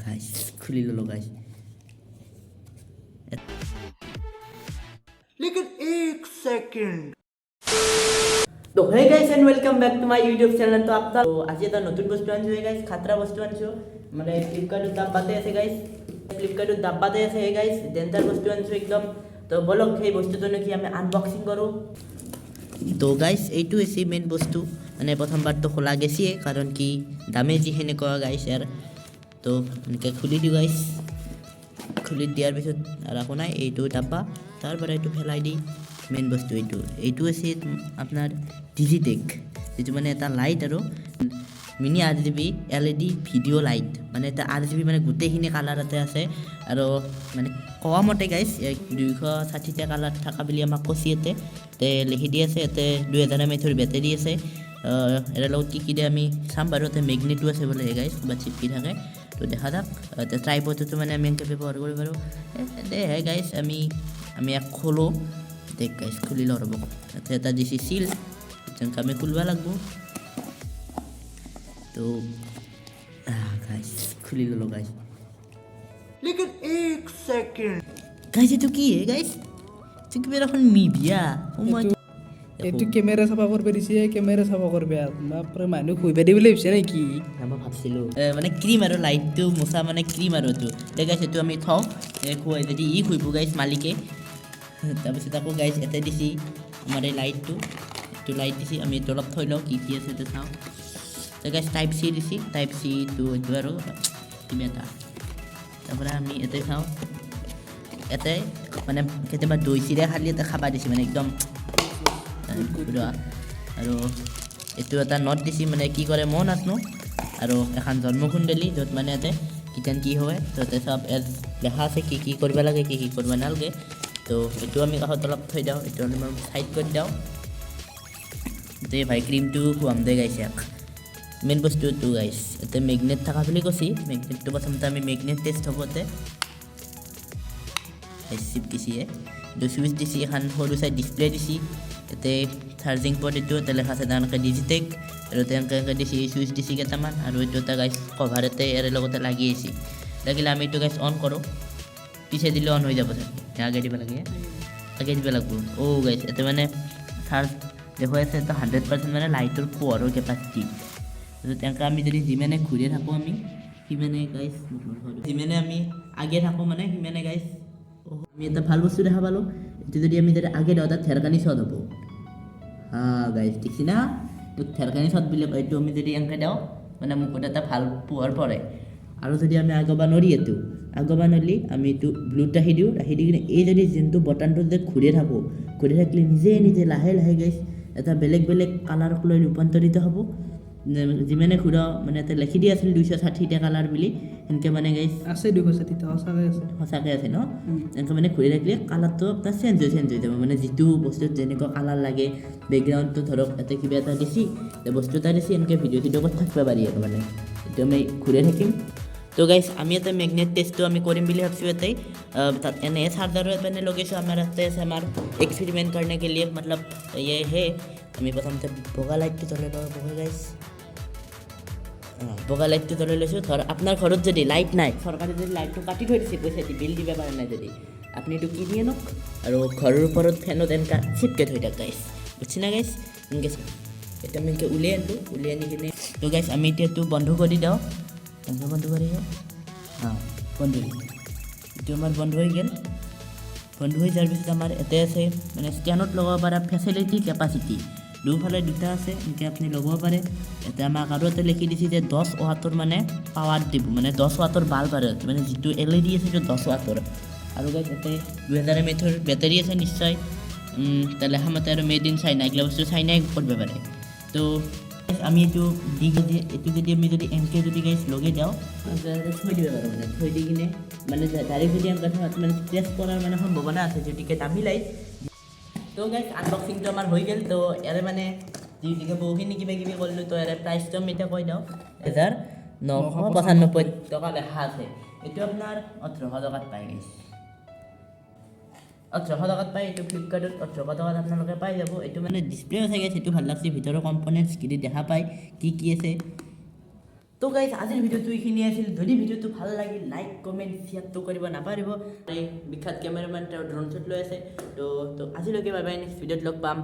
গাইছ, খুলি ল'লোঁ গাইছ। लेकिन एक सेकंड। তো hey guys and welcome back to my YouTube channel। তো আপোনাৰ তো আজি এটা নতুন বস্তু আনিছোঁ হে গাইছ, খাতৰা বস্তু আনিছোঁ। মানে ফ্লিপকাৰ্টত ডাব্বাতে আছে গাইছ, ফ্লিপকাৰ্টত ডাব্বাতে আছে হে গাইছ, ডেঞ্জাৰ বস্তু আনিছোঁ একদম। তো ব'লক, সেই বস্তুটো নেকি আমি আনবক্সিং কৰোঁ। তো গাইছ, এইটো হৈছে মেইন বস্তু। মানে প্ৰথমবাৰটো খোলা গেছিয়ে, কাৰণ কি দামে যি সেনেকুৱা গাইছ ইয়াৰ। তো এনেকৈ খুলি দিওঁ গাইছ। খুলি দিয়াৰ পিছত আৰু একো নাই, এইটো ডাব্বা, তাৰ পৰা এইটো পেলাই দি মেইন বস্তু এইটো। এইটো হৈছে আপোনাৰ ডিজিটেক, যিটো মানে এটা লাইট আৰু mini RGB LED video light. মানে এটা আৰ জি বি, মানে গোটেইখিনি কালাৰ তাতে আছে। আৰু মানে কোৱা মতে গাইছ, 260টা কালাৰ থকা বুলি আমাক কৈছে। ইয়াতে তে লিখি দি আছে। ইয়াতে 2000 এম এইচৰ বেটেৰী আছে। ইয়াৰ লগত কি কি দিয়ে আমি চাম বাৰু। ইয়াতে মেগনেটো আছে বোলে গাইছ, কিবা চিপকি থাকে। তো দেখা যাক। ট্ৰাইপডটো মানে আমি এনেকৈ ব্যৱহাৰ কৰিব পাৰোঁ। দে হে গাইছ, আমি ইয়াক খোলোঁ। দেখ গাইছ, খুলি লওঁ, ৰ'ব। ইয়াতে এটা দিছে চিল, তেনেকৈ আমি খুলিব লাগিব। তো গাইছ, খুলি ল'লোঁ গাইছ। लेकिन एक सेकंड। গাইছ, এইটো কি হে গাইছ? এইটো কিবা এখন মিভিয়া। মই এইটো কেমেৰা চাফা কৰিব দিছে, কেমেৰা চাফা কৰবে। বাপৰে, মানুহ খুৱাই দি বুলি ভাবিছে নেকি? মই ভাবছিলোঁ মানে ক্ৰীম আৰু লাইটটো মোচা, মানে ক্ৰীম আৰু এইটো। এতিয়া গাইছ, এইটো আমি থওঁ। খুৱাই যদি ই খুৱাব গাইছ মালিকে। তাৰপিছত আকৌ গাইছ, ইয়াতে দিছি আমাৰ এই লাইটটো, এইটো লাইট দিছি। আমি এইটো অলপ থৈ লওঁ, কি কি আছে এইটো চাওঁ। তো গাইছ, টাইপ চি দিছি, টাইপ চিটো এইটো আৰু কিবা এটা। তাৰপৰা আমি ইয়াতে চাওঁ, ইয়াতে মানে কেতিয়াবা দৈ চিৰা খালি এটা খাবা দিছে, মানে একদম পুৰা। আৰু এইটো এটা not দিছি, মানে কি কৰে ময়ো নাজানো। আৰু এখন জন্মকুণ্ডলী, য'ত মানে ইয়াতে কিটান কি হয়, তাতে চব ইয়াত লেখা আছে, কি কি কৰিব লাগে, কি কি কৰিব নালাগে। তো এইটো আমি কাষত অলপ থৈ দিওঁ, এইটো আমি চাইড কৰি দিওঁ। দে ভাই, ক্ৰীমটো খুৱাম দে গাইছ ইয়াক। মেইন বস্তু এইটো গাইছ, ইয়াতে মেগনেট থকা বুলি কৈছি। মেগনেটটো প্ৰথমতে আমি মেগনেট টেষ্ট হ'ব। ইয়াতে চিপকিছিয়ে। এইটো চুইচ দিছি, এখন সৰু চাই ডিছপ্লে দিছি। ইয়াতে চাৰ্জিং পৰ্ট, এইটো ইয়াতে লেখা আছে তেওঁলোকে ডিজিটেক। আৰু তেনেকৈ এনেকৈ দিছি, চুইচ দিছি কেইটামান। আৰু এইটো এটা গাইছ কভাৰ ইয়াতে ইয়াৰে লগতে লাগি আহিছে। লাগিলে আমি এইটো গাইছ অন কৰোঁ। পিছে দিলে অন হৈ যাব চাগে, আগে দিব লাগে? আগে দিব লাগিব। অ' গাইছ, ইয়াতে মানে চাৰ্জ দেখুৱাই আছে এটা 100%, মানে লাইটৰ পোহৰৰ কেপাচিটি। তেনেকৈ আমি যদি যিমানে ঘূৰি থাকোঁ, আমি সিমানে গাইছ, যিমানে আমি আগে থাকোঁ, মানে সিমানে গাইছ আমি এটা ভাল বস্তু দেখা পালোঁ। এইটো যদি আমি যদি আগে দিওঁ, তাত ঢেৰকানি শ্বট হ'ব। হা গাইছ, দেখিছি না? এইটোক ঢেৰকানি শ্বট বুলি কয়। এইটো আমি যদি এনেকৈ দিওঁ, মানে মুখত এটা ভাল পোহৰ পৰে। আৰু যদি আমি আগবা নৰি, এইটো আগবা নৰলি আমি এইটো ব্লুত ৰাখি দিওঁ। ৰাখি দি কিনে এই যদি যোনটো বটনটো যে ঘূৰি থাকোঁ, ঘূৰি থাকিলে নিজে নিজে লাহে লাহে গাইছ এটা বেলেগ বেলেগ কালাৰক লৈ ৰূপান্তৰিত হ'ব। যিমানে ঘূৰাওঁ, মানে ইয়াতে লিখি দি আছিল 260টা কালাৰ বুলি, সেনেকৈ মানে গাইছ। আছে 260টা, সঁচাকৈ আছে। সঁচাকৈ আছে ন? এনেকৈ মানে ঘূৰি থাকিলে কালাৰটো আপোনাৰ চেঞ্জ হৈ যাব। মানে যিটো বস্তুত যেনেকুৱা কালাৰ লাগে, বেকগ্ৰাউণ্ডটো ধৰক ইয়াতে কিবা এটা দিছি, বস্তু এটা দিছি, এনেকৈ ভিডিঅ' চিডিঅ' কৰি থাকিব পাৰি। আৰু মানে এইটো আমি ঘূৰি থাকিম। তো গাইছ, আমি এটা মেগনেট টেষ্টটো আমি কৰিম বুলি ভাবছোঁ। ইয়াতে তাত এনে চাৰ্জাৰো এপিনে লগাইছোঁ। আমাৰ ইয়াতে আছে আমাৰ এক্সপেৰিমেণ্ট करने के लिए, मतलब ये है। আমি প্ৰথমতে বগা লাইটটো জ্বলাই লওঁ। বগা গাইছ, বগা লাইটটো জ্বলাই লৈছোঁ। ধৰ আপোনাৰ ঘৰত যদি লাইট নাই, চৰকাৰে যদি লাইটটো কাটি থৈ দিছে, পইচা দি বিল দিব পৰা নাই যদি, আপুনি এইটো কিনি আনক আৰু ঘৰৰ ওপৰত ফেনত এনেকুৱা চিপকে থৈ দিয়ক গাইছ। বুজছি না গাইছ? এনেকৈ এতিয়া আমি এনেকৈ উলিয়াই আনিলোঁ। উলিয়াই আনি কিনে তো গাইছ, আমি এতিয়া এইটো বন্ধ কৰি দিওঁ। কেনেকৈ বন্ধ কৰি? অঁ, বন্ধ হৈ গ'ল। এইটো আমাৰ বন্ধ হৈ গ'ল। বন্ধ হৈ যোৱাৰ পিছত আমাৰ ইয়াতে আছে মানে ষ্টেণ্ডত লগাব পৰা ফেচিলিটি, কেপাচিটি দুফালে দুটা আছে, এনেকৈ আপুনি ল'ব পাৰে। ইয়াতে আমাক আৰু এটা লিখি দিছে যে 10 ৱাটৰ মানে পাৱাৰ দিব, মানে 10 ৱাটৰ বাল্ব। আৰু মানে যিটো এলইডি আছে, সেইটো 10 ৱাটৰ। আৰু গাইছ, ইয়াতে 2000 এম এইচৰ বেটাৰী আছে নিশ্চয়। তাৰ লেখা মতে আৰু মেড ইন চাইনা। এইগিলা বস্তু চাইনাই কৰিব পাৰে। তো আমি এইটো দি যদি এইটো যদি আমি যদি এনকে যদি গাইছ লগাই যাওঁ, থৈ দিব পাৰোঁ। মানে থৈ দি কিনে মানে ডাইৰেক্ট যদি এনেকৈ থওঁ, মানে স্ক্ৰেচ পৰাৰ মানে সম্ভাৱনা আছে, গতিকে দামী লাইট। তো গাইছ, আনবক্সিংটো আমাৰ হৈ গ'ল। তো ইয়াৰে মানে যিহেতুকে বহুখিনি কিবা কিবি কৰিলোঁ, তো ইয়াৰে প্ৰাইচটো আমি এতিয়া কৈ দিওঁ। 1995 টকা লেখা আছে। এইটো আপোনাৰ 1800 টকাত পাই গাইছ, 1800 টকাত পায় এইটো। ফ্লিপকাৰ্টত 1800 টকাত আপোনালোকে পাই যাব। এইটো মানে ডিছপ্লেও চাগে, সেইটো ভাল লাগছে। ভিতৰৰ কম্পনেণ্টছখিনি দেখা পায়, কি কি আছে। তো গাইজ, আজিৰ ভিডিঅ'টো এইখিনি আছিল। যদি ভিডিঅ'টো ভাল লাগিল, লাইক, কমেণ্ট, শ্বেয়াৰটো কৰিব নাপাহৰিব। এই বিখ্যাত কেমেৰামেন, তেওঁ ড্ৰোন শ্বট লৈ আছে। তো তো আজিলৈকে বাই বাই, নেক্সট ভিডিঅ'ত লগ পাম।